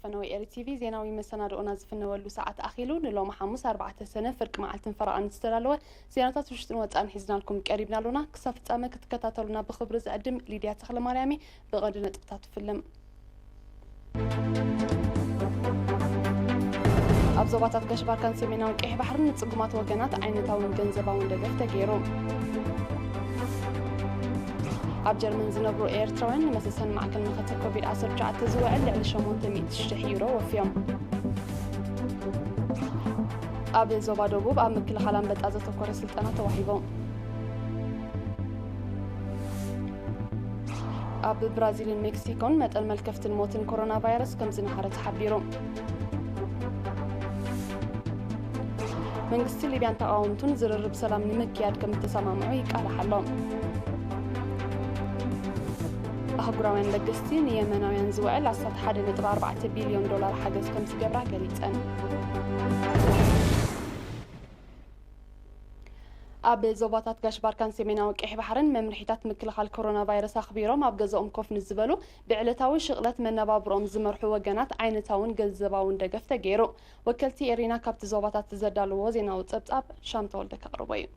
ፈነወ ኤሪ ቲቪ ዜናዊ መሰናድኦና ዝፍነወሉ ሰዓት ኣኺሉ። ንሎሚ ሓሙስ ኣርባዕተ ሰነ ፍርቂ መዓልትን ፈረቓን ዝተዳለወ ዜናታት ውሽጥን ወጻእን ሒዝናልኩም ቀሪብና ኣሎና። ክሳብ ፍጻመ ክትከታተሉና ብኽብሪ ዝዕድም ሊድያ ተኽለማርያም እየ። ብቐንዲ ነጥብታት ትፍልም። ኣብ ዞባታት ጋሽ ባርካን ሰሜናዊ ቀይሕ ባሕርን ንጽጉማት ወገናት ዓይነታውን ገንዘባውን ደገፍ ተገይሩ። ኣብ ጀርመን ዝነብሩ ኤርትራውያን ንመሰሰን ማዕከን መኸተ ኮቪድ ዓሰርተ ትሽዓተ ዝውዕል ልዕሊ ሸሞንተ ሚእቲ ሽሕ ዩሮ ወፍዮም። ኣብ ዞባ ደቡብ ኣብ ምክልኻል ኣንበጣ ዘተኮረ ስልጠና ተዋሂቡ። ኣብ ብራዚልን ሜክሲኮን መጠን መልከፍትን ሞትን ኮሮና ቫይረስ ከም ዝነሃረ ተሓቢሩ። መንግስቲ ሊብያን ተቓወምቱን ዝርርብ ሰላም ንምክያድ ከም ዝተሰማምዑ ይቃላሕ ኣሎ። ኣህጉራውያን ለገስቲ ንየመናውያን ዝውዕል ኣስታት ሓደ ነጥቢ ኣርባዕተ ቢልዮን ዶላር ሓገዝ ከም ዝገብራ ገሊጸን። ኣብ ዞባታት ጋሽ ባርካን ሰሜናዊ ቀይሕ ባሕርን መምርሒታት ምክልኻል ኮሮና ቫይረስ ኣኽቢሮም ኣብ ገዛኦም ኮፍ ንዝበሉ ብዕለታዊ ሽቕለት መነባብሮኦም ዝመርሑ ወገናት ዓይነታውን ገንዘባውን ደገፍ ተገይሩ። ወከልቲ ኤሪና ካብቲ ዞባታት ዘዳለዎ ዜናዊ ጸብጻብ ሻም ተወልደ ከቕርቦ እዩ።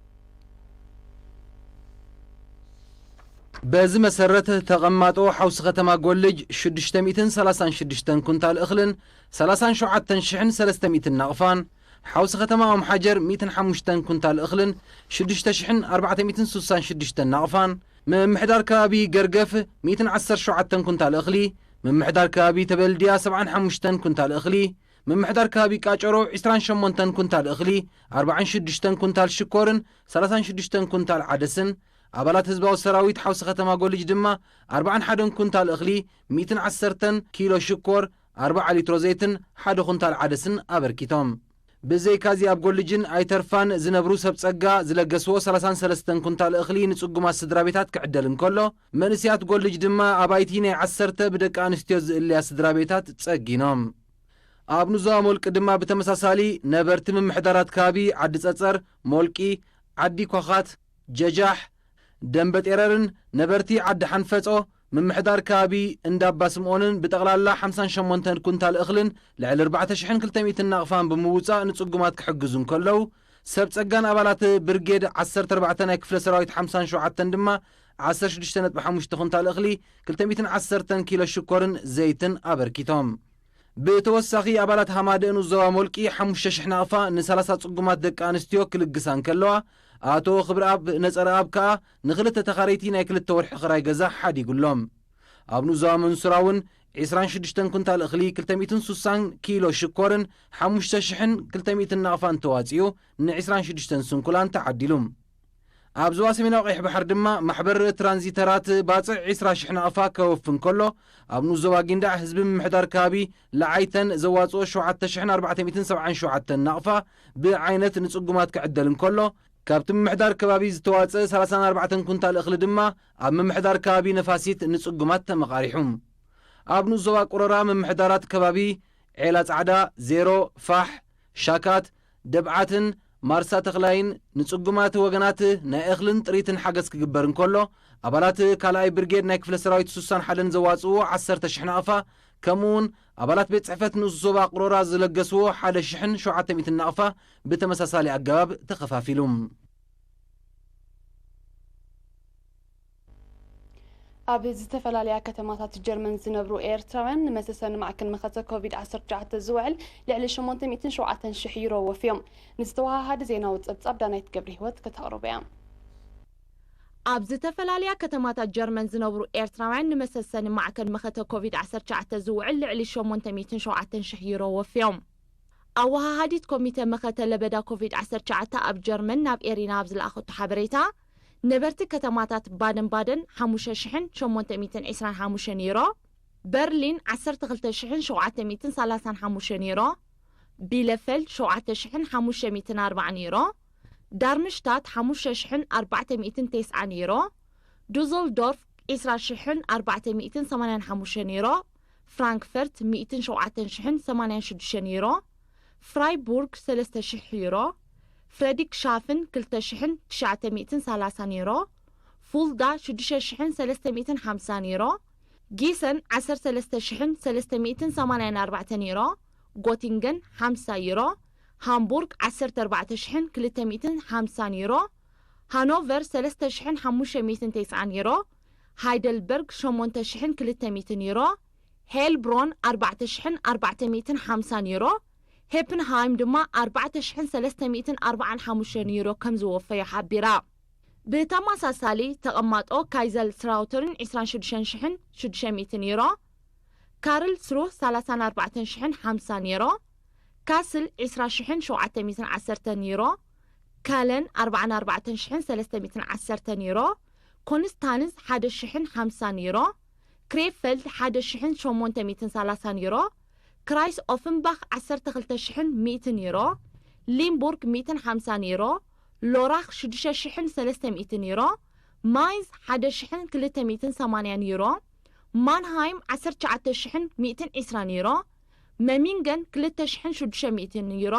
በዚ መሰረት ተቐማጦ ሓውሲ ከተማ ጎልጅ ሽዱሽተ ሚእትን ሰላሳን ሽዱሽተን ኩንታል እኽልን ሰላሳን ሸውዓተን ሽሕን ሰለስተ ሚእትን ናቕፋን፣ ሓውሲ ከተማ ኦም ሓጀር ሚእትን ሓሙሽተን ኩንታል እኽልን ሽዱሽተ ሽሕን ኣርባዕተ ሚእትን ስሳን ሽዱሽተን ናቕፋን፣ ምምሕዳር ከባቢ ገርገፍ ሚእትን ዓሰርተ ሸውዓተን ኩንታል እኽሊ፣ ምምሕዳር ከባቢ ተበልድያ ሰብዓን ሓሙሽተን ኩንታል እኽሊ፣ ምምሕዳር ከባቢ ቃጨሮ ዒስራን ሸሞንተን ኩንታል እኽሊ፣ ኣርባዓን ሽዱሽተን ኩንታል ሽኮርን ሰላሳን ሽዱሽተን ኩንታል ዓደስን፣ ኣባላት ህዝባዊ ሰራዊት ሓውሲ ከተማ ጎልጅ ድማ ኣርባዓን ሓደን ኩንታል እኽሊ፣ ሚእትን ዓሰርተን ኪሎ ሽኮር፣ ኣርባዓ ሊትሮ ዘይትን ሓደ ኩንታል ዓደስን ኣበርኪቶም። ብዘይካዚ ኣብ ጎልጅን ኣይተርፋን ዝነብሩ ሰብ ጸጋ ዝለገስዎ ሰላሳን ሰለስተን ኩንታል እኽሊ ንጽጉማት ስድራ ቤታት ክዕደል እንከሎ፣ መንእስያት ጎልጅ ድማ ኣባይቲ ናይ ዓሰርተ ብደቂ ኣንስትዮ ዝእለያ ስድራ ቤታት ጸጊኖም። ኣብ ኑዛዋ ሞልቂ ድማ ብተመሳሳሊ ነበርቲ ምምሕዳራት ከባቢ ዓዲ ጸጸር፣ ሞልቂ፣ ዓዲ ኳኻት፣ ጀጃሕ፣ ደንበ ጤረርን ነበርቲ ዓዲ ሓንፈጾ፣ ምምሕዳር ከባቢ እንዳባ ስምኦንን ብጠቕላላ ሓምሳን ሸሞንተን ኩንታል እኽልን ልዕሊ ኣርባዕተ ሽሕን ክልተ ሚእትን ናቕፋን ብምውጻእ ንጽጉማት ክሕግዙ እንከለዉ፣ ሰብ ጸጋን ኣባላት ብርጌድ ዓሰርተ ኣርባዕተ ናይ ክፍለ ሰራዊት ሓምሳን ሸውዓተን ድማ ዓሰርተ ሽዱሽተ ነጥቢ ሓሙሽተ ኩንታል እኽሊ፣ ክልተ ሚእትን ዓሰርተን ኪሎ ሽኮርን ዘይትን ኣበርኪቶም። ብተወሳኺ ኣባላት ሃማደእ ንዞባ ሞልቂ ሓሙሽተ ሽሕ ናቕፋ ንሰላሳ ጽጉማት ደቂ ኣንስትዮ ክልግሳ እንከለዋ፣ ኣቶ ክብረኣብ ነጸረኣብ ከኣ ንኽልተ ተኻረይቲ ናይ ክልተ ወርሒ ኽራይ ገዛ ሓዲጉሎም። ኣብ ንዞባ መንሱራ እውን ዒስራን ሽዱሽተን ኩንታል እኽሊ፣ ክልተ ሚእትን ስሳን ኪሎ ሽኮርን ሓሙሽተ ሽሕን ክልተ ሚእትን ናቕፋን ተዋጺኡ ንዒስራን ሽዱሽተን ስንኩላን ተዓዲሉ። ኣብ ዞባ ሰሜናዊ ቀይሕ ባሕሪ ድማ ማሕበር ትራንዚተራት ባጽዕ ዒስራ ሽሕ ናቕፋ ከወፊ እንከሎ፣ ኣብ ንኡስ ዞባ ጊንዳዕ ህዝቢ ምምሕዳር ከባቢ ለዓይተን ዘዋጽኦ ሸውዓተ ሽሕን ኣርባዕተ ሚእትን ሰብዓን ሸውዓተን ናቕፋ ብዓይነት ንጽጉማት ክዕደል እንከሎ፣ ካብቲ ምምሕዳር ከባቢ ዝተዋጽአ ሰላሳን ኣርባዕተን ኩንታል እኽሊ ድማ ኣብ ምምሕዳር ከባቢ ነፋሲት ንጽጉማት ተመቓሪሑ። ኣብ ንኡስ ዞባ ቁረራ ምምሕዳራት ከባቢ ዔላ ጻዕዳ፣ ዜሮ፣ ፋሕ፣ ሻካት፣ ደብዓትን ማርሳ ተኽላይን ንጽጉማት ወገናት ናይ እኽልን ጥሪትን ሓገዝ ክግበር እንከሎ፣ ኣባላት ካልኣይ ብርጌድ ናይ ክፍለ ሰራዊት ስሳን ሓደን ዘዋጽእዎ ዓሰርተ ሽሕ ናቕፋ፣ ከምኡ እውን ኣባላት ቤት ጽሕፈት ንኡስ ዞባ ቁረራ ዝለገስዎ ሓደ ሽሕን ሸውዓተ ሚእትን ናቕፋ ብተመሳሳሊ ኣገባብ ተኸፋፊሉ። ኣብ ዝተፈላለያ ከተማታት ጀርመን ዝነብሩ ኤርትራውያን ንመሰሰኒ ማዕከን መኸተ ኮቪድ ዓሰርተ ትሽዓተ ዝውዕል ልዕሊ ሸሞንተ ሚእትን ሸውዓተን ሽሕ ዩሮ ወፍዮም። ንዝተወሃሃደ ዜናዊ ጸብጻብ ዳናይት ገብረ ህይወት ከተቕርቦ እያ። ኣብ ዝተፈላለያ ከተማታት ጀርመን ዝነብሩ ኤርትራውያን ንመሰሰኒ ማዕከን መኸተ ኮቪድ ዓሰርተ ትሽዓተ ዝውዕል ልዕሊ ሸሞንተ ሚእትን ሸውዓተን ሽሕ ዩሮ ወፍዮም። ኣወሃሃዲት ኮሚተ መኸተ ለበዳ ኮቪድ ዓሰርተ ትሽዓተ ኣብ ጀርመን ናብ ኤሪና ኣብ ዝለኣኸቶ ሓበሬታ፣ ነበርቲ ከተማታት ባደን ባደን ሓሙሽተ ሽሕን ሸሞንተ ሚእትን ዕስራን ሓሙሽተን ዩሮ፣ በርሊን ዓሰርተ ክልተ ሽሕን ሸውዓተ ሚእትን ሰላሳን ሓሙሽተን ዩሮ፣ ቢለፈልድ ሸውዓተ ሽሕን ሓሙሽተ ሚእትን ኣርባዓን ዩሮ፣ ዳርምሽታት ሓሙሽተ ሽሕን ኣርባዕተ ሚእትን ተስዓን ዩሮ፣ ዱዘልዶርፍ ዕስራ ሽሕን ኣርባዕተ ሚእትን ሰማንያን ሓሙሽተን ዩሮ፣ ፍራንክፈርት ሚእትን ሸውዓተን ሽሕን ሰማንያን ሽዱሽተን ዩሮ፣ ፍራይቡርግ ሰለስተ ሽሕ ዩሮ፣ ፍረድሪክሻፍን ክልተ ሽሕን ትሽዓተ ሚእትን ሰላሳን ዩሮ፣ ፉልዳ ሽዱሽተ ሽሕን ሰለስተ ሚእትን ሓምሳን ዩሮ፣ ጊሰን ዓሰርተ ሰለስተ ሽሕን ሰለስተ ሚእትን ሰማንያን ኣርባዕተን ዩሮ፣ ጎቲንገን ሓምሳ ዩሮ፣ ሃምቡርግ ዓሰርተ ኣርባዕተ ሽሕን ክልተ ሚእትን ሓምሳን ዩሮ፣ ሃኖቨር ሰለስተ ሽሕን ሓሙሽተ ሚእትን ተስዓን ዩሮ፣ ሃይደልበርግ ሸሞንተ ሽሕን ክልተ ሚእትን ዩሮ፣ ሄልብሮን ኣርባዕተ ሽሕን ኣርባዕተ ሚእትን ሓምሳን ዩሮ፣ ሄፕንሃይም ድማ ኣርባዕተ ሽሕን ሰለስተ ሚእትን ኣርባዓን ሓሙሽተን ዩሮ ከም ዝወፈዮ ሓቢራ። ብተመሳሳሊ ተቐማጦ ካይዘል ስራውተርን ዕስራን ሽዱሽተን ሽሕን ሽዱሽተ ሚእትን ዩሮ፣ ካርል ስሩህ ሰላሳን ኣርባዕተን ሽሕን ሓምሳን ዩሮ፣ ካስል ዕስራ ሽሕን ሸውዓተ ሚእትን ዓሰርተን ዩሮ፣ ካለን ኣርባዓን ኣርባዕተን ሽሕን ሰለስተ ሚእትን ዓሰርተን ዩሮ፣ ኮንስታንስ ሓደ ሽሕን ሓምሳን ዩሮ፣ ክሬፈልድ ሓደ ሽሕን ሸሞንተ ሚእትን ሰላሳን ዩሮ፣ ክራይስ ኦፍንባኽ ዓሰርተ ክልተ ሽሕን ሚእትን ዩሮ፣ ሊምቡርግ ሚእትን ሓምሳን ዩሮ፣ ሎራኽ ሽዱሽተ ሽሕን ሰለስተ ሚእትን ዩሮ፣ ማይንዝ ሓደ ሽሕን ክልተ ሚእትን ሰማንያን ዩሮ፣ ማንሃይም ዓሰርተ ትሽዓተ ሽሕን ሚእትን ዕስራን ዩሮ፣ መሚንገን ክልተ ሽሕን ሽዱሽተ ሚእትን ዩሮ፣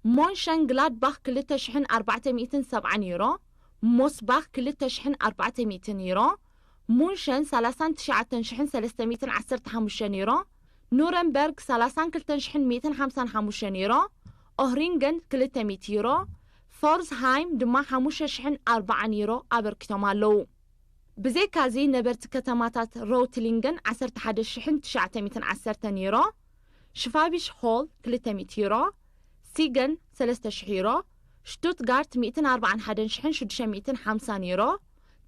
ሞንሸን ግላድባኽ ክልተ ሽሕን ኣርባዕተ ሚእትን ሰብዓን ዩሮ፣ ሞስባኽ ክልተ ሽሕን ኣርባዕተ ሚእትን ዩሮ፣ ሙንሸን ሰላሳን ትሽዓተን ሽሕን ሰለስተ ሚእትን ዓሰርተ ሓሙሽተን ዩሮ፣ ኑረንበርግ ሰላሳን ክልተን ሽሕን ሚእትን ሓምሳን ሓሙሽተን ዩሮ፣ ኦህሪንገን ክልተ ሚእቲ ዩሮ፣ ፎርዝሃይም ድማ ሓሙሽተ ሽሕን ኣርባዓን ዩሮ ኣበርኪቶም ኣለዉ። ብዘይካዚ ነበርቲ ከተማታት ሮውትሊንገን ዓሰርተ ሓደ ሽሕን ትሽዓተ ሚእትን ዓሰርተን ዩሮ፣ ሽፋቢሽ ሆል ክልተ ሚእቲ ዩሮ፣ ሲገን ሰለስተ ሽሕ ዩሮ፣ ሽቱትጋርት ሚእትን ኣርባዓን ሓደን ሽሕን ሽዱሽተ ሚእትን ሓምሳን ዩሮ፣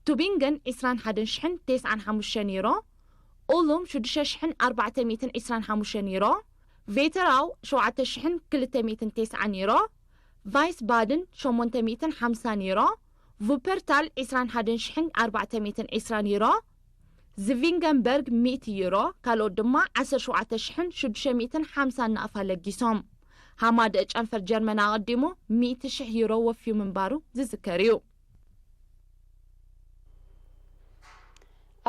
ቱቢንገን ዕስራን ሓደን ሽሕን ተስዓን ሓሙሽተን ዩሮ፣ ኡሉም ሽዱሽተ ሽሕን ኣርባዕተ ሚእትን ዕስራን ሓሙሽተን ዩሮ፣ ቬተራው ሸውዓተ ሽሕን ክልተ ሚእትን ተስዓን ዩሮ፣ ቫይስባድን ሸሞንተ ሚእትን ሓምሳን ዩሮ፣ ቩፐርታል ዕስራን ሓደን ሽሕን ኣርባዕተ ሚእትን ዕስራን ዩሮ፣ ዝቪንገንበርግ ሚእቲ ዩሮ፣ ካልኦት ድማ ዓሰርተ ሸውዓተ ሽሕን ሽዱሽተ ሚእትን ሓምሳን ናቕፋ ለጊሶም። ሃማደእ ጨንፈር ጀርመን ኣቐዲሙ ሚእቲ ሽሕ ዩሮ ወፍዩ ምንባሩ ዝዝከር እዩ።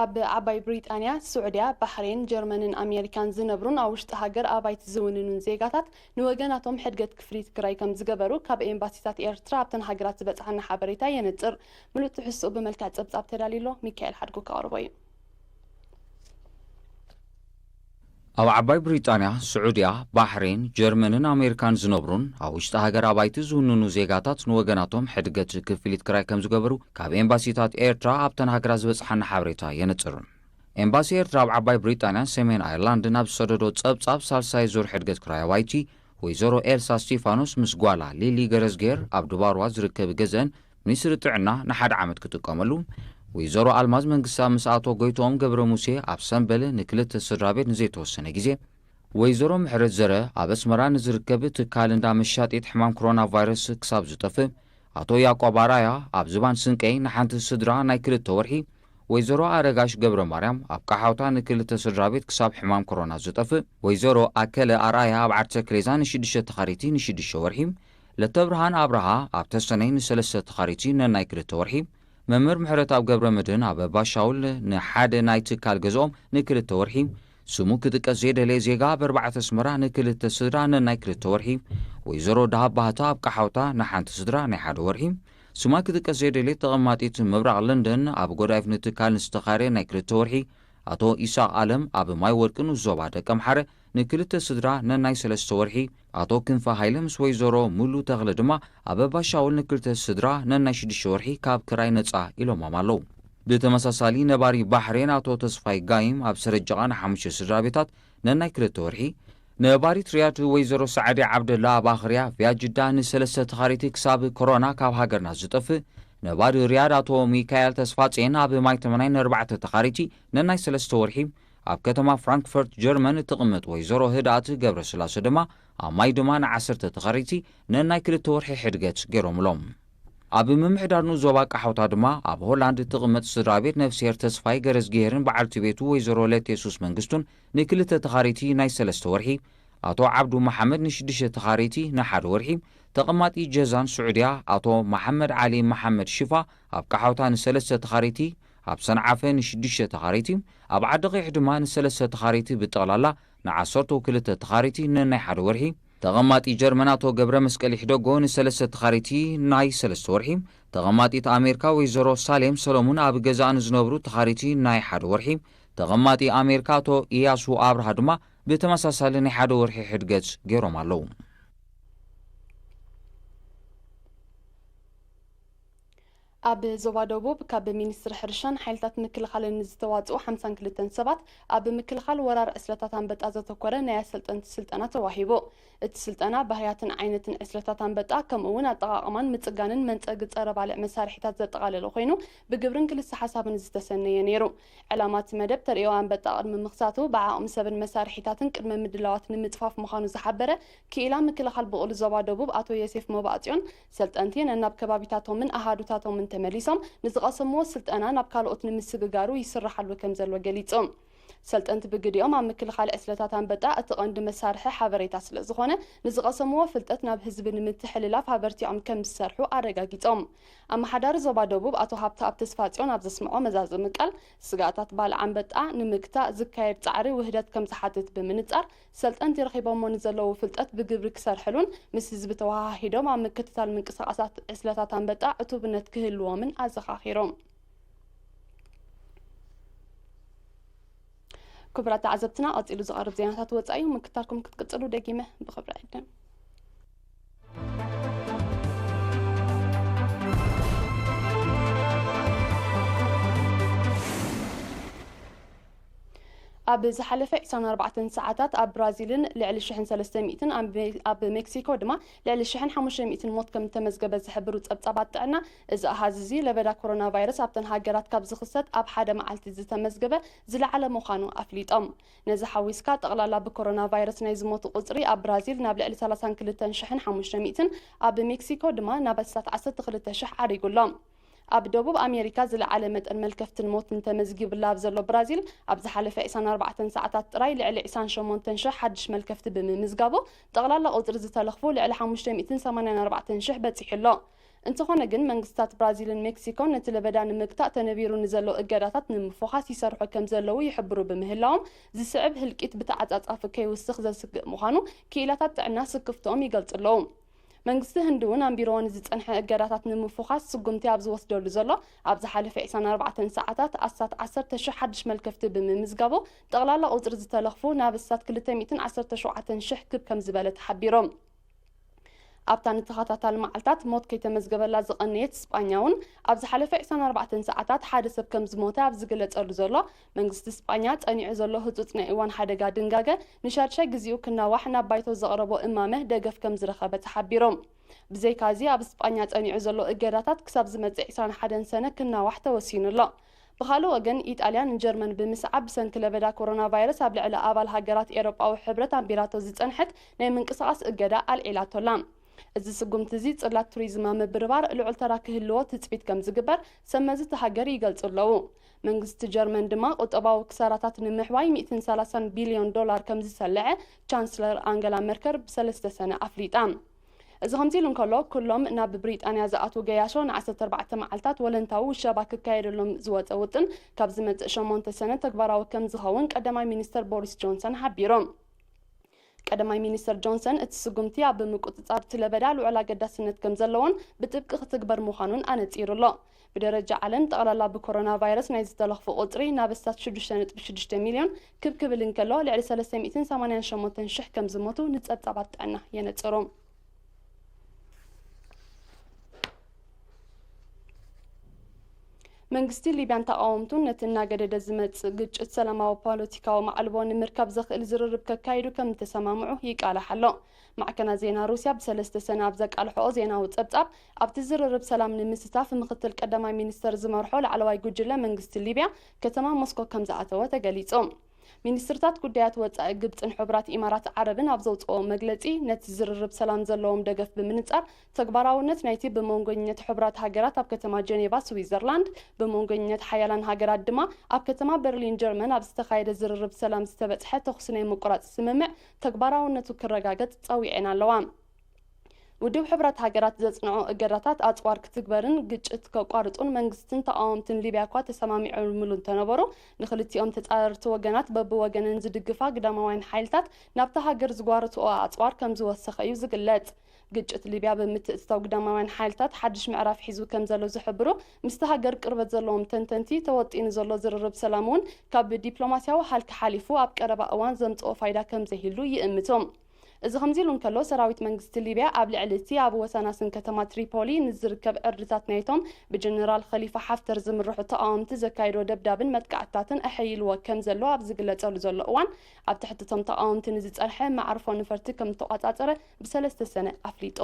ኣብ ዓባይ ብሪጣንያ፣ ስዑድያ፣ ባሕሬን፣ ጀርመንን ኣሜሪካን ዝነብሩን ኣብ ውሽጢ ሃገር ኣባይቲ ዝውንኑን ዜጋታት ንወገናቶም ሕድገት ክፍሊት ክራይ ከም ዝገበሩ ካብ ኤምባሲታት ኤርትራ ኣብተን ሃገራት ዝበጽሓና ሓበሬታ የነጽር። ምሉእ ትሕዝትኡ ብመልክዕ ጸብጻብ ተዳልዩ ኣሎ። ሚካኤል ሓድጉ ከቕርቦ እዩ። ኣብ ዓባይ ብሪጣንያ፣ ስዑድያ፣ ባሕሬን፣ ጀርመንን ኣሜሪካን ዝነብሩን ኣብ ውሽጢ ሃገር ኣባይቲ ዝውንኑ ዜጋታት ንወገናቶም ሕድገት ክፍሊት ክራይ ከም ዝገበሩ ካብ ኤምባሲታት ኤርትራ ኣብተን ሃገራት ዝበጽሓና ሓበሬታ የነጽር። ኤምባሲ ኤርትራ ኣብ ዓባይ ብሪጣንያን ሰሜን ኣየርላንድን ኣብ ዝሰደዶ ጸብጻብ፣ ሳልሳይ ዙር ሕድገት ክራይ ኣባይቲ ወይዘሮ ኤልሳ እስቲፋኖስ ምስ ጓላ ሊሊ ገረዝጌር ኣብ ድባርዋ ዝርከብ ገዘን ሚኒስትሪ ጥዕና ንሓደ ዓመት ክጥቀመሉ፣ ወይዘሮ ኣልማዝ መንግስታ ምስ ኣቶ ጎይትኦም ገብረ ሙሴ ኣብ ሰምበል ንክልተ ስድራ ቤት ንዘይተወሰነ ግዜ፣ ወይዘሮ ምሕረት ዘረ ኣብ ኣስመራ ንዝርከብ ትካል እንዳ መሻጢት ሕማም ኮሮና ቫይረስ ክሳብ ዝጠፍእ፣ ኣቶ ያዕቆብ ኣርኣያ ኣብ ዝባን ስንቀይ ንሓንቲ ስድራ ናይ ክልተ ወርሒ፣ ወይዘሮ ኣረጋሽ ገብረ ማርያም ኣብ ቃሓውታ ንክልተ ስድራ ቤት ክሳብ ሕማም ኮሮና ዝጠፍእ፣ ወይዘሮ ኣከለ ኣርኣያ ኣብ ዓርሰ ክሌዛ ንሽዱሽተ ተኻሪቲ ንሽዱሽተ ወርሒ፣ ለተብርሃን ኣብርሃ ኣብ ተሰነይ ንሰለስተ ተኻሪቲ ነናይ ክልተ ወርሒ፣ መምህር ምሕረትኣብ ገብረ መድህን ኣብ ባሻውል ንሓደ ናይ ትካል ገዝኦም ንክልተ ወርሒ፣ ስሙ ክጥቀስ ዘይደለየ ዜጋ ኣብ ኣርባዕተ ኣስመራ ንክልተ ስድራ ነናይ ክልተ ወርሒ፣ ወይዘሮ ደሃብ ባህታ ኣብ ቃሓውታ ንሓንቲ ስድራ ናይ ሓደ ወርሒ፣ ስማ ክጥቀስ ዘይደልየት ተቐማጢት ምብራቕ ለንደን ኣብ ጎዳይፍ ንትካል ንዝተኻየደ ናይ ክልተ ወርሒ፣ ኣቶ ኢሳቕ ኣለም ኣብ ማይ ወርቂ ንዞባ ደቀምሓረ ንክልተ ስድራ ነናይ ሰለስተ ወርሒ፣ ኣቶ ክንፈ ሃይለ ምስ ወይዘሮ ሙሉ ተኽለ ድማ ኣብ ባሻውል ንክልተ ስድራ ነናይ ሽዱሽተ ወርሒ ካብ ክራይ ነጻ ኢሎሞም ኣለዉ። ብተመሳሳሊ ነባሪ ባሕሬን ኣቶ ተስፋይ ጋይም ኣብ ሰረጀቓ ንሓሙሽተ ስድራ ቤታት ነናይ ክልተ ወርሒ፣ ነባሪት ሪያድ ወይዘሮ ሰዓዲ ዓብደላ ኣብ ኣኽርያ ቪያ ጅዳ ንሰለስተ ተኻሪቲ ክሳብ ኮሮና ካብ ሃገርና ዝጠፍእ፣ ነባሪ ሪያድ ኣቶ ሚካኤል ተስፋጼን ኣብ ማይ ተመናይ ንኣርባዕተ ተኻሪቲ ነናይ ሰለስተ ወርሒ፣ ኣብ ከተማ ፍራንክፈርት ጀርመን እትቕመጥ ወይዘሮ ህድኣት ገብረስላሴ ድማ ኣብ ማይ ድማ ንዓሰርተ ተኻሪቲ ነናይ ክልተ ወርሒ ሕድገት ገይሮምሎም። ኣብ ምምሕዳር ንኡስ ዞባ ቃሓውታ ድማ ኣብ ሆላንድ እትቕመጥ ስድራ ቤት ነፍስሄር ተስፋይ ገረዝግሄርን በዓልቲ ቤቱ ወይዘሮ ለቴሱስ መንግስቱን ንክልተ ተኻሪቲ ናይ ሰለስተ ወርሒ፣ ኣቶ ዓብዱ መሓመድ ንሽዱሽተ ተኻሪቲ ንሓደ ወርሒ፣ ተቐማጢ ጀዛን ስዑድያ ኣቶ መሓመድ ዓሊ መሓመድ ሽፋ ኣብ ቃሓውታ ንሰለስተ ተኻሪቲ፣ ኣብ ሰንዓፈ ንሽዱሽተ ተኻሪቲ፣ ኣብ ዓዲ ቐይሕ ድማ ንሰለስተ ተኻሪቲ ብጠቕላላ ንዓሰርተ ክልተ ተኻሪቲ ነናይ ሓደ ወርሒ፣ ተቐማጢ ጀርመን ኣቶ ገብረ መስቀል ይሕደጎ ንሰለስተ ተኻሪቲ ናይ ሰለስተ ወርሒ፣ ተቐማጢት ኣሜሪካ ወይዘሮ ሳሌም ሰሎሙን ኣብ ገዛኣ ንዝነብሩ ተኻሪቲ ናይ ሓደ ወርሒ፣ ተቐማጢ ኣሜሪካ ኣቶ ኢያሱ ኣብርሃ ድማ ብተመሳሳሊ ናይ ሓደ ወርሒ ሕድገት ገይሮም ኣለዉ። ኣብ ዞባ ደቡብ ካብ ሚኒስትሪ ሕርሻን ሓይልታት ምክልኻልን ዝተዋፅኡ ሓምሳን ክልተን ሰባት ኣብ ምክልኻል ወራር ዕስለታት ኣንበጣ ዘተኮረ ናይ ኣሰልጠንቲ ስልጠና ተዋሂቡ። እቲ ስልጠና ባህያትን ዓይነትን ዕስለታት ኣንበጣ ከምኡ እውን ኣጠቓቕማን ምፅጋንን መንፀጊ ፀረ ባልዕ መሳርሒታት ዘጠቓለለ ኮይኑ ብግብርን ክልሰ ሓሳብን ዝተሰነየ ነይሩ። ዕላማ እቲ መደብ ተርእዮ ኣንበጣ ቅድሚ ምኽሳቱ ብዓቕሚ ሰብን መሳርሒታትን ቅድመ ምድላዋት ንምፅፋፍ ምዃኑ ዝሓበረ ክኢላ ምክልኻል ብቑል ዞባ ደቡብ ኣቶ ዮሴፍ መባእፅዮን ሰልጠንቲ ነናብ ከባቢታቶምን ኣሃዱታቶምን ተመሊሶም ንዝቐሰምዎ ስልጠና ናብ ካልኦት ንምስግጋሩ ይስራሓሉ ከም ዘሎ ገሊጹ። ሰልጠንቲ ብግዲኦም ኣብ ምክልኻል ዕስለታት ኣንበጣ እቲ ቀንዲ መሳርሒ ሓበሬታ ስለ ዝኾነ ንዝቐሰምዎ ፍልጠት ናብ ህዝቢ ንምትሕልላፍ ኣበርቲዖም ከም ዝሰርሑ ኣረጋጊጾም። ኣመሓዳሪ ዞባ ደቡብ ኣቶ ሃብተኣብ ተስፋጽዮን ኣብ ዘስምዖ መዛዘሚ ቃል ስጋኣታት ባልዕ ኣንበጣ ንምግታእ ዝካየድ ጻዕሪ ውህደት ከም ዝሓትት ብምንጻር ሰልጠንቲ ረኺቦሞ ንዘለዉ ፍልጠት ብግብሪ ክሰርሕሉን ምስ ህዝቢ ተወሃሂዶም ኣብ ምክትታል ምንቅስቃሳት ዕስለታት ኣንበጣ ዕቱብነት ክህልዎምን ኣዘኻኺሮም። ክቡራት ተዓዘብትና ቀጺሉ ዝቐርብ ዜናታት ወጻኢ እዩ። ምክታልኩም ክትቅጽሉ ደጊመ ብኽብሪ ዕድም። ኣብ ዝሓለፈ ዕስራን ኣርባዕተን ሰዓታት ኣብ ብራዚልን ልዕሊ ሽሕን ሰለስተ ሚእትን ኣብ ሜክሲኮ ድማ ልዕሊ ሽሕን ሓሙሽተ ሚእትን ሞት ከም እተመዝገበ ዝሕብሩ ጸብጻባት ጥዕና፣ እዚ ኣሃዝ እዚ ለበዳ ኮሮና ቫይረስ ኣብተን ሃገራት ካብ ዝኽሰት ኣብ ሓደ መዓልቲ ዝተመዝገበ ዝለዓለ ምዃኑ ኣፍሊጦም። ነዚ ሓዊስካ ጠቕላላ ብኮሮና ቫይረስ ናይ ዝሞቱ ቁጽሪ ኣብ ብራዚል ናብ ልዕሊ ሰላሳን ክልተን ሽሕን ሓሙሽተ ሚእትን ኣብ ሜክሲኮ ድማ ናብ ኣስታት ዓሰርተ ክልተ ሽሕ ዓሪጉ ኣሎ። ኣብ ደቡብ ኣሜሪካ ዝለዓለ መጠን መልከፍትን ሞትን ተመዝጊቡላ ኣብ ዘሎ ብራዚል ኣብ ዝሓለፈ ዕስራን ኣርባዕተን ሰዓታት ጥራይ ልዕሊ ዕስራን ሸሞንተን ሽሕ ሓድሽ መልከፍቲ ብምምዝጋቡ ጠቕላላ ቁጽሪ ዝተለኽፉ ልዕሊ ሓሙሽተ ሚእትን ሰማንያን ኣርባዕተን ሽሕ በጺሑ ኣሎ። እንተኾነ ግን መንግስታት ብራዚልን ሜክሲኮን ነቲ ለበዳ ንምግታእ ተነቢሩ ንዘሎ እገዳታት ንምፍዃስ ይሰርሑ ከም ዘለዉ ይሕብሩ ብምህላዎም ዝስዕብ ህልቂት ብተዓጻጻፊ ከይውስኽ ዘስግእ ምዃኑ ክኢላታት ጥዕና ስክፍትኦም ይገልጹ ኣለዉ። መንግስቲ ህንዲ እውን ኣንቢርዎ ንዝጸንሐ እገዳታት ንምፍዃስ ስጉምቲ ኣብ ዝወስደሉ ዘሎ ኣብ ዝሓለፈ ዕስራን ኣርባዕተን ሰዓታት ኣስታት ዓሰርተ ሽሕ ሓድሽ መልከፍቲ ብምምዝጋቡ ጠቕላላ ቁጽሪ ዝተለኽፉ ናብ ኣስታት ክልተ ሚእትን ዓሰርተ ሸውዓተን ሽሕ ክብ ከም ዝበለ ተሓቢሩ። ኣብታ ንተኸታታሊ መዓልታት ሞት ከይተመዝገበላ ዝቐነየት ስጳኛ እውን ኣብ ዝሓለፈ ዕስራን ኣርባዕተን ሰዓታት ሓደ ሰብ ከም ዝሞተ ኣብ ዝግለጸሉ ዘሎ መንግስቲ ስጳኛ ጸኒዑ ዘሎ ህጹጽ ናይ እዋን ሓደጋ ድንጋገ ንሻድሻይ ግዜኡ ክናዋሕ ናብ ባይቶ ዘቕረቦ እማመ ደገፍ ከም ዝረኸበ ተሓቢሩ። ብዘይካዚ ኣብ ስጳኛ ጸኒዑ ዘሎ እገዳታት ክሳብ ዝመጽእ ዕስራን ሓደን ሰነ ክናዋሕ ተወሲኑ ኣሎ። ብኻልእ ወገን ኢጣልያ ንጀርመን ብምስዓብ ብሰንኪ ለበዳ ኮሮና ቫይረስ ኣብ ልዕሊ ኣባል ሃገራት ኤውሮጳዊ ሕብረት ኣንቢራቶ ዝጸንሐት ናይ ምንቅስቓስ እገዳ ኣልዒላቶ ኣላ። እዚ ስጉምቲ እዚ ጽላት ቱሪዝም ኣብ ምብርባር ልዑል ተራ ክህልዎ ትጽቢት ከም ዝግበር ሰብ መዚ እታ ሃገር ይገልጹ ኣለዉ። መንግስቲ ጀርመን ድማ ቁጠባዊ ክሳራታት ንምሕዋይ ሚእትን ሰላሳን ቢልዮን ዶላር ከም ዝሰልዐ ቻንስለር ኣንገላ መርከር ብሰለስተ ሰነ ኣፍሊጣ። እዚ ከምዚ ኢሉ እንከሎ ኩሎም ናብ ብሪጣንያ ዝኣትዉ ገያሾ ንዓሰርተ ኣርባዕተ መዓልታት ወለንታዊ ውሸባ ክካየደሎም ዝወፀ ውጥን ካብ ዝመፅእ ሸሞንተ ሰነ ተግባራዊ ከም ዝኸውን ቀዳማይ ሚኒስተር ቦሪስ ጆንሰን ሓቢሩ። ቀዳማይ ሚኒስተር ጆንሰን እቲ ስጉምቲ ኣብ ምቁፅፃር እቲ ለበዳ ልዑል ኣገዳስነት ከም ዘለዎን ብጥብቂ ክትግበር ምዃኑን ኣነፂሩ ኣሎ። ብደረጃ ዓለም ጠቕላላ ብኮሮና ቫይረስ ናይ ዝተለኽፉ ቁፅሪ ናብ ኣስታት ሽዱሽተ ነጥቢ ሽዱሽተ ሚልዮን ክብ ክብል እንከሎ ልዕሊ ሰለስተ ሚእትን ሰማንያን ሸሞንተን ሽሕ ከም ዝሞቱ ንፀብፃባት ጥዕና የነፅሩ። መንግስቲ ሊብያን ተቓወምቱን ነቲ እናገደደ ዝመጽእ ግጭት ሰላማዊ ፖለቲካዊ ማዕልቦ ንምርካብ ዘኽእል ዝርርብ ከካይዱ ከም እተሰማምዑ ይቃላሕ ኣሎ። ማዕከናት ዜና ሩስያ ብሰለስተ ሰነ ኣብ ዘቃልሖኦ ዜናዊ ጸብጻብ ኣብቲ ዝርርብ ሰላም ንምስታፍ ምኽትል ቀዳማይ ሚኒስተር ዝመርሖ ላዕለዋይ ጉጅለ መንግስቲ ሊብያ ከተማ ሞስኮ ከም ዝኣተወ ተገሊጹ። ሚኒስትርታት ጉዳያት ወጻኢ ግብጽን ሕቡራት ኢማራት ዓረብን ኣብ ዘውጽኦ መግለጺ ነቲ ዝርርብ ሰላም ዘለዎም ደገፍ ብምንጻር ተግባራውነት ናይቲ ብመንጎኝነት ሕቡራት ሃገራት ኣብ ከተማ ጀኔቫ ስዊዘርላንድ ብመንጎኝነት ሓያላን ሃገራት ድማ ኣብ ከተማ በርሊን ጀርመን ኣብ ዝተኻየደ ዝርርብ ሰላም ዝተበጽሐ ተኹሲ ናይ ምቁራጽ ስምምዕ ተግባራውነቱ ክረጋገጽ ጸዊዐን ኣለዋ። ውድብ ሕብራት ሃገራት ዘጽንዖ እገዳታት ኣጽዋር ክትግበርን ግጭት ከቋርጹን መንግስትን ተቓወምትን ሊብያ እኳ ተሰማሚዖምሉ እንተነበሩ፣ ንኽልቲኦም ተጻረርቲ ወገናት በብወገነን ዝድግፋ ግዳማውያን ሓይልታት ናብታ ሃገር ዝጓረትኦ ኣጽዋር ከም ዝወሰኸ እዩ ዝግለጽ። ግጭት ሊብያ ብምትእትታው ግዳማውያን ሓይልታት ሓድሽ ምዕራፍ ሒዙ ከም ዘሎ ዝሕብሩ፣ ምስቲ ሃገር ቅርበት ዘለዎም ተንተንቲ፣ ተወጢኑ ዘሎ ዝርርብ ሰላም እውን ካብ ዲፕሎማስያዊ ሃልኪ ሓሊፉ ኣብ ቀረባ እዋን ዘምጽኦ ፋይዳ ከም ዘይህሉ ይእምቱ። እዚ ከምዚ ኢሉ እንከሎ፣ ሰራዊት መንግስቲ ሊብያ ኣብ ልዕሊ እቲ ኣብ ወሰናስን ከተማ ትሪፖሊ ንዝርከብ ዕርድታት ናይቶም ብጀነራል ኸሊፋ ሓፍተር ዝምርሑ ተቓወምቲ ዘካየዶ ደብዳብን መጥቃዕትታትን ኣሐይልዎ ከም ዘሎ ኣብ ዝግለጸሉ ዘሎ እዋን፣ ኣብ ትሕቲ እቶም ተቓወምቲ ንዝጸንሐ መዓርፎ ነፈርቲ ከም ዝተቋጻጸረ ብሰለስተ ሰነ ኣፍሊጡ።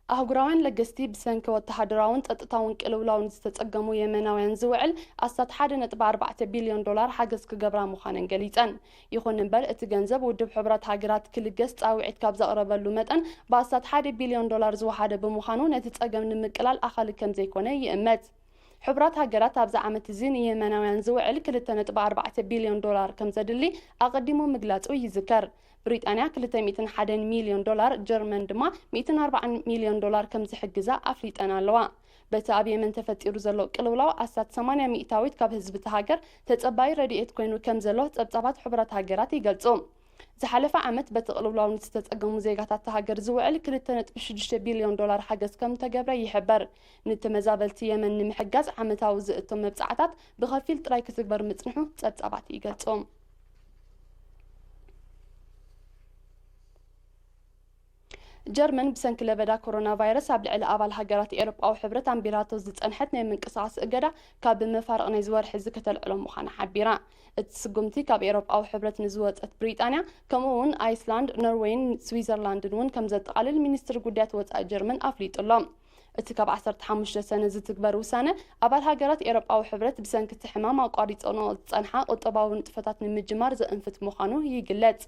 ኣህጉራውያን ለገስቲ ብሰንኪ ወተሃደራውን ጸጥታውን ቅልውላውን ዝተጸገሙ የመናውያን ዝውዕል ኣስታት ሓደ ነጥቢ ኣርባዕተ ቢልዮን ዶላር ሓገዝ ክገብራ ምዃነን ገሊጸን። ይኹን እምበር፣ እቲ ገንዘብ ውድብ ሕቡራት ሃገራት ክልገስ ጻውዒት ካብ ዘቕረበሉ መጠን ብኣስታት ሓደ ቢልዮን ዶላር ዝወሓደ ብምዃኑ፣ ነቲ ጸገም ንምቅላል ኣኻሊ ከም ዘይኮነ ይእመት። ሕቡራት ሃገራት ኣብዚ ዓመት እዚ ንየመናውያን ዝውዕል ክልተ ነጥቢ ኣርባዕተ ቢልዮን ዶላር ከም ዘድሊ ኣቐዲሙ ምግላጹ ይዝከር። ብሪጣንያ ክልተ ሚእትን ሓደን ሚልዮን ዶላር፣ ጀርመን ድማ ሚእትን ኣርባዓን ሚልዮን ዶላር ከም ዝሕግዛ ኣፍሊጠን ኣለዋ። በቲ ኣብ የመን ተፈጢሩ ዘሎ ቅልውላው ኣስታት ሰማንያ ሚእታዊት ካብ ህዝቢ እቲ ሃገር ተጸባይ ረድኤት ኮይኑ ከም ዘሎ ጸብጻባት ሕቡራት ሃገራት ይገልጹ። ዝሓለፈ ዓመት በቲ ቅልውላው ንዝተጸገሙ ዜጋታት እታ ሃገር ዝውዕል ክልተ ነጥቢ ሽዱሽተ ቢልዮን ዶላር ሓገዝ ከም ተገብረ ይሕበር። ንተመዛበልቲ የመን ንምሕጋዝ ዓመታዊ ዝእቶ መብጻዕታት ብኸፊል ጥራይ ክትግበር ምጽንሑ ጸብጻባት ይገልጹ። ጀርመን ብሰንኪ ለበዳ ኮሮና ቫይረስ ኣብ ልዕሊ ኣባል ሃገራት ኤውሮጳዊ ሕብረት ኣንቢራቶ ዝጸንሐት ናይ ምንቅስቓስ እገዳ ካብ መፋርቕ ናይዚ ወርሒ እዚ ከተልዕሎ ምዃና ሓቢራ። እቲ ስጉምቲ ካብ ኤውሮጳዊ ሕብረት ንዝወጸት ብሪጣንያ፣ ከምኡ እውን ኣይስላንድ፣ ኖርዌይን ስዊዘርላንድን እውን ከም ዘጠቓልል ሚኒስትሪ ጉዳያት ወጻኢ ጀርመን ኣፍሊጡ ኣሎ። እቲ ካብ ዓሰርተ ሓሙሽተ ሰነ ዝትግበር ውሳነ፣ ኣባል ሃገራት ኤውሮጳዊ ሕብረት ብሰንኪ እቲ ሕማም ኣቋሪጸንኦ ዝጸንሓ ቁጠባዊ ንጥፈታት ንምጅማር ዘእንፍት ምዃኑ ይግለጽ።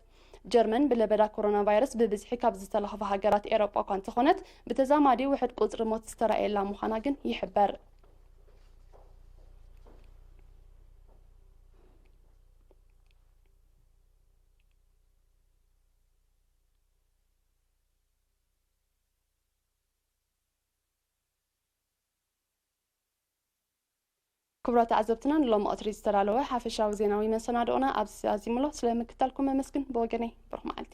ጀርመን ብለበዳ ኮሮና ቫይረስ ብብዝሒ ካብ ዝተለኽፋ ሃገራት ኤውሮጳ እኳ እንተኾነት፣ ብተዛማዲ ውሑድ ቁጽሪ ሞት ዝተራእየላ ምዃና ግን ይሕበር። ክቡራት ተዓዘብትና፣ ንሎሚ ቀትሪ ዝተዳለወ ሓፈሻዊ ዜናዊ መሰናድኦና ኣብዚ ኣዚሙ ኣሎ። ስለ ምክታልኩም ኣመስግን። ብወገነይ ብሩኽ መዓልቲ።